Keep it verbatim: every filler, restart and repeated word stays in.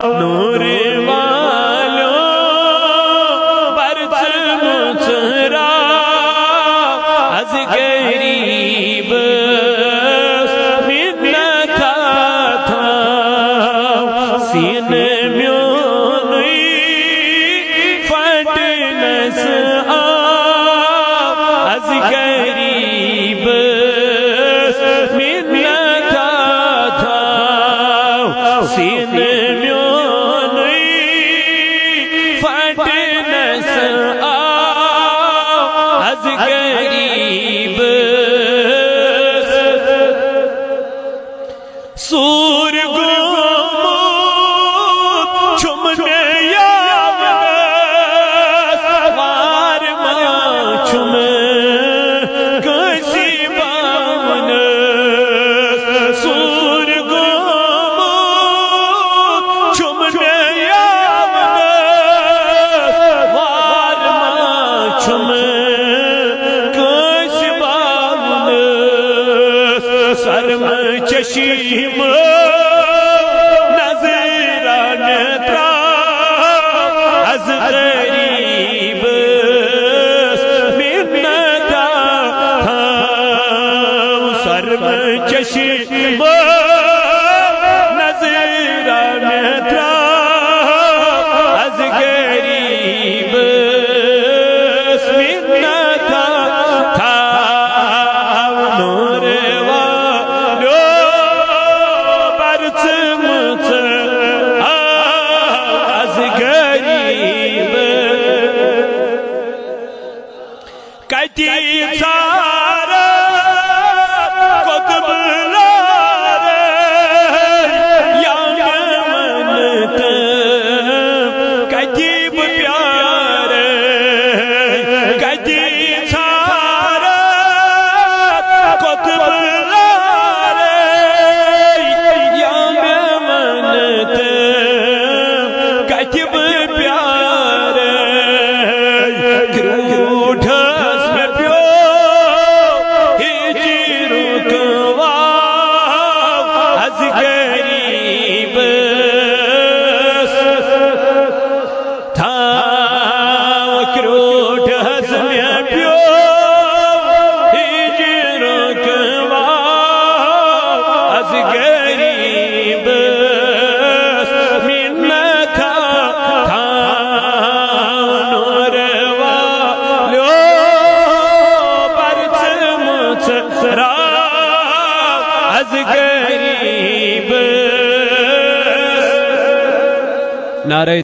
نور والو، پرژھمٕژ راو از غریبس، منت تھاو سینہٕ میونُے پھٹنس آو از غریبس، منت تھاو سینہٕ میونُے پھٹنس آو از غریبس۔ سوٗر گوٚمُت چھُم مےٚ یاونس، وار ما چھُم کٲنٛسہِ باونس۔ سوٗر گوٚمُت چھُم مےٚ یاونس، وار ما چھُم کٲنٛسہِ باونس۔ سرم چشم نظرن تراو از غریبس، منت تھاو سرم چشم نظرن تراو از غریبس، منت تھاو نور والو، پرژھمٕژ آو از غریبس۔ کتی ژھارٕ قطب لارے، یا مےٚ ونہٕ تِم کتی بہٕ پیارے۔ کتی ژھارٕ قطب لارے، یا مےٚ ونہٕ تِم کتہِ بہٕ پیارے۔ کرٛوٗٹھس مےٚ پیوٚو ہِجرُک واو از غریبس۔ تھاو کرٛوٗٹھس مےٚ پیوٚو ہِجرُک واو از غریبس۔ منت تھاو نور والو، پرژھمٕژ راو از غریبس۔ نعرہ